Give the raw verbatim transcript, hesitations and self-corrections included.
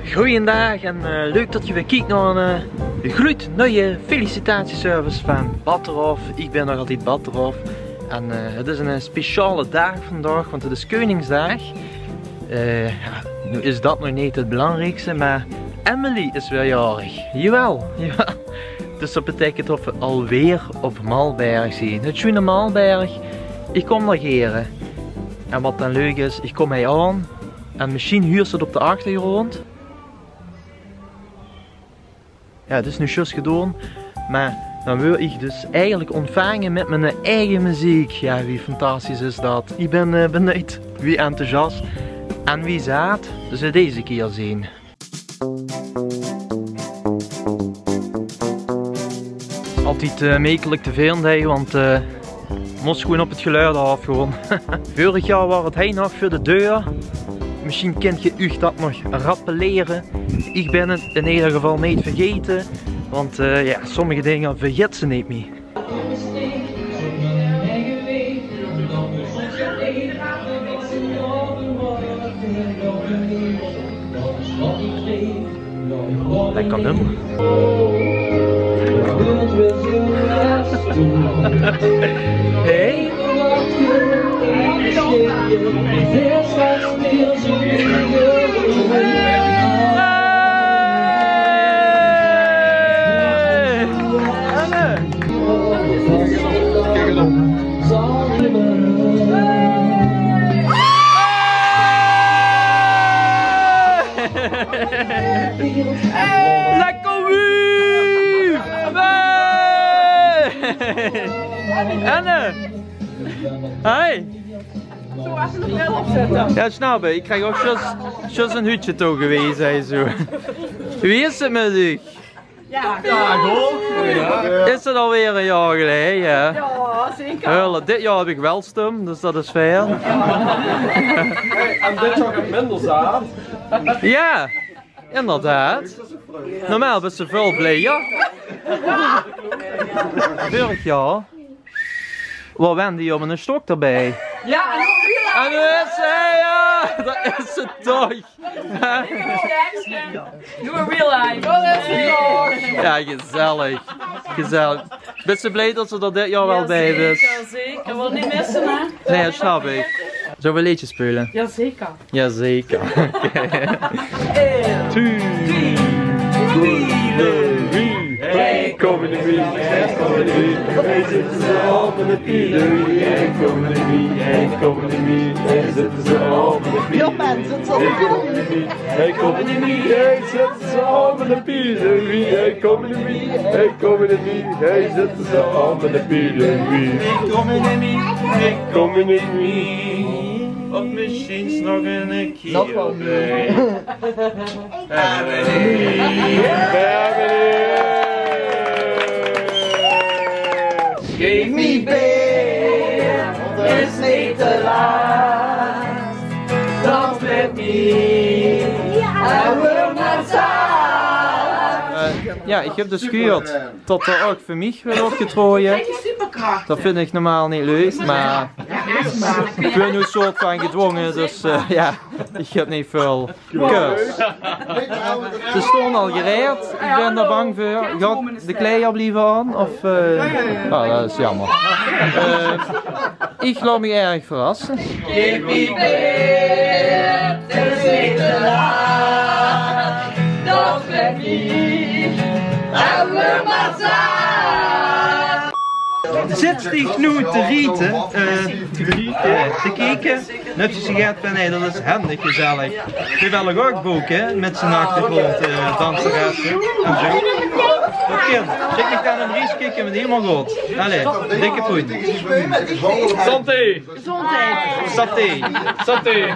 Goojendaag en eh, leuk tot geer weer kiek nao ein eh, gloednuuje felicitatieservice van Battenhof. Ich bin nog altied Battenhof. En eh, 't is ein eh, speciale daag vandaag, want 't is Keuningsdaag. Eh, jao, noe is dat nog neet 't belangriekste, mer Emily is weer jaorig. Jaowel, jaowel. Dus dat beteikent tot v'r alweer op Malberg zeen. 't Sjoene Malberg. Ich kóm dao gere. En wat dan leuk is, ich kóm hie aan. En mesjien huurs se 't op de achtergróndj. Jao, 't is noe zjus gedoon. Mer dan waer ich dus eigelik óntvange mit mien eige meziek. Jao, wie fantastisch is dat? Ich bin eh, benuujd wie enthousias en wie zaat ze deze kier zeen. Altied eh, mekelik te vinde, hè, want eh, mós gewoen op 't geluid aaf gewoen. Veurig jaor waor 't hei nog veur de deur. Mesjien kint geer uch dat nog rappelere. Ich bin 't in eder geval neet vergaete, want eh, jao, sommige dinger vergits se neet mie. Lekker nummer. Hey. Lekker wie! Hey! Anne! Hi! Jao, snap ich. Ich krieg ouch zjus, zjus ein huudje toegeweze, hè, zoe. Wie is 't mit uch? Jao, good. Is 't alweer ein jaor geleje? Jao, zeker. Heerlik. Dit jaor höb ich waal stum, dus dat is fijn. Hey, en dit jaor höb ich minder zaat. Jao, inderdaad. Normaal bis se väöl blijer. Veurig jaor waor Wendy op eine stok d'rbie. Jao, en noe is ze, jao, dat is ze toch. Noe in real life. Jao, gezellig. Gezellig. Bis se blij dat se d'r dit jaor waal bie bis? Zeker, zeker. Waal neet misse, hè? Nae, dat snap ich. Zölle v'r ein leedje speule? Jao, zeker. Jao, zeker. Oké. Ein, twie, drie, vier. Hey, kóm in de buurt, hey, kóm in de buurt. Hey, zitte ze allemaol in de buurt. Hey, kóm in de buurt, hey, kóm in de buurt. Hey, zitte ze allemaol in de buurt. Hey, kóm in de buurt, hey, zitte ze allemaol in de buurt. Hey, kóm in de buurt, hey, kóm in de buurt. Hey, zitte ze allemaol in de buurt. Hey, kóm in de buurt, hey, kóm in de buurt. Of mesjiens nog ein Nog waal. Geef mie beer, 't is neet te laat. Dans mit mie, en waer mer zaat. Eh, jao, ich höb dus gehuurd tot d'r ouch veur mich weurt opgetraoje. Dat vinj ich normaal neet leuk, mer ich bön noe soort van gedwónge, dus eh, jao, ich höb neet väöl keus. Ze staon al gereid, ich bön d'r bang veur. Gaon de kleier blieve aan, of eh, oh, dat is jaomer. Eh, ich laot mich erg verrasse. Geef mie beer, 't is neet te laat. Dans mit mie, en waer mer zaat. Zits dich noe te riete, eh, te kieke? Noe höbs se get van, hey, dat is hendig gezellig. Die wille ouch boeke, hè, mit zien achtergróndj, eh, danseresse en zoe. Dat kin. Zèk mich dan ein ries kieke, mit hielemaol good. Allee, dikke poen. Santé! Gezóndheid. Saté. Saté.